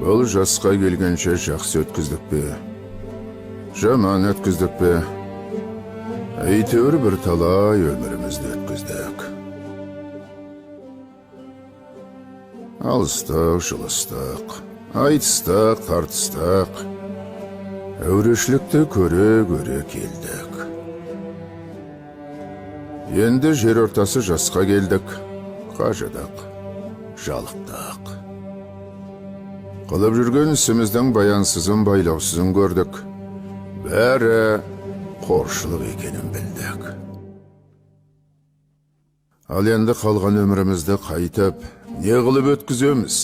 Бұл жасқа келгенше жақсы өткіздік пе, жаман өткіздік пе, әйтеуір бір талай өмірімізді өткіздік. Алыстық, жұлыстық, айтыстық, тартыстық, әурешілікті көре-көре келдік. Енді жер ортасы жасқа келдік, қажыдық, жалықтық. Қылып жүрген ісіміздің баянсызын, байлаусызын көрдік. Бәрі қоршылық екенін білдік. Ал енді қалған өмірімізді қайтып, не қылып өткіземіз?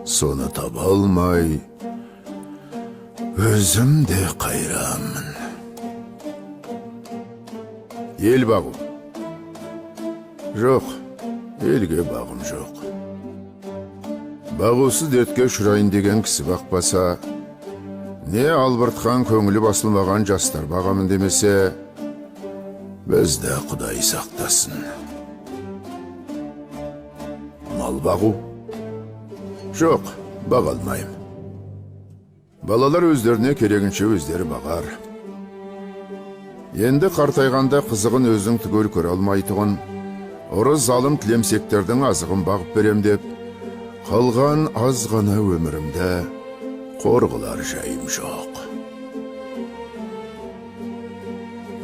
Соны таба алмай, өзім де қайранмын. Ел бағу. Жоқ, елге бағым жоқ. Бағусыз дертке ұшырайын деген кісі бақпаса, не албыртқан көңілі басылмаған жастар бағамын демесе, бізді Құдай сақтасын. Мал бағу? Жоқ, баға алмаймын. Балалар өздеріне керегінше өздері бағар. Енді қартайғанда қызығын өзің түгел көре алмайтұғын, ұры залым тілемсектердің азығын бағып берем деп, қалған аз ғана өмірімді қор қылар жайым жоқ.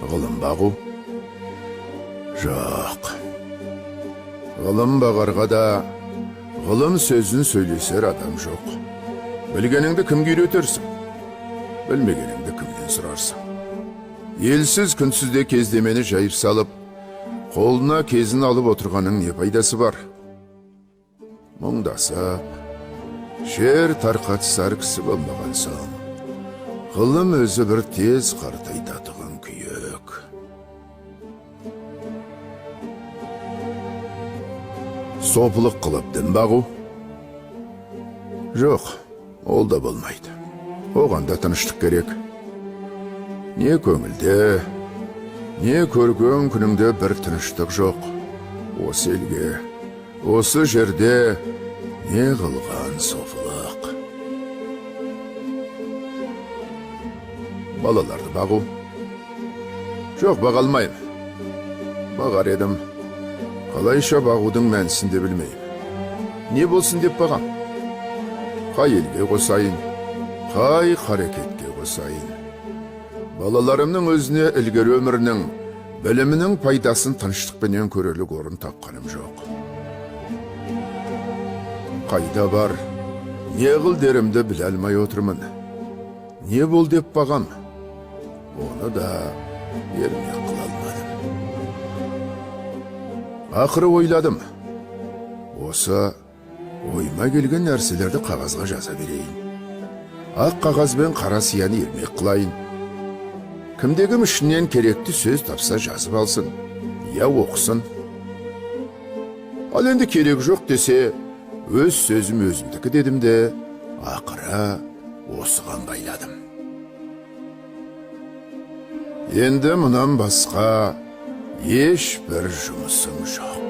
Ғылым бағу? Жоқ. Ғылым бағарға да, ғылым сөзін сөйлесер адам жоқ. Білгеніңді кімге үйретерсің? Білмегеніңді кімнен сұрарсың? Елсіз күнсіз де кездемені жайып салып, қолына кезін алып отырғанның не пайдасы бар? Мұңдасып, шер тарқатысар кісі болмаған соң, ғылым өзі бір тез қартайтатұғын күйік. Сопылық қылып дін бағу? Жоқ, ол да болмайды. Оған да тыныштық керек. Не көңілде, не көрген күніңде бір тыныштық жоқ. Осы елге, осы жерде не қылған софылық. Балаларды бағу? Жоқ, баға алмаймын. Бағар едім. Қалайша бағудың мәнісін де білмеймін. Не болсын деп бағам? Қай елге қосайын, қай қарекетке қосайын? Балаларымның өзіне ілгері өмірінің, білімінің пайдасын тыныштықпенен көрерлік орын тапқаным жоқ. Қайда бар, не қыл дерімді біле алмай отырмын. Не бол деп бағам, оны да ермек қыла алмадым. Ақыры ойладым. Осы ойыма келген нәрселерді қағазға жаза берейін. Ақ қағаз бен қара сияны ермек қылайын. Кімде-кім ішінен керекті сөз тапса жазып алсын, я оқысын. Ал енді керек жоқ десе, өз сөзім өзімдікі дедім де, ақыры осыған байладым. Енді мұнан басқа ешбір жұмысым жоқ.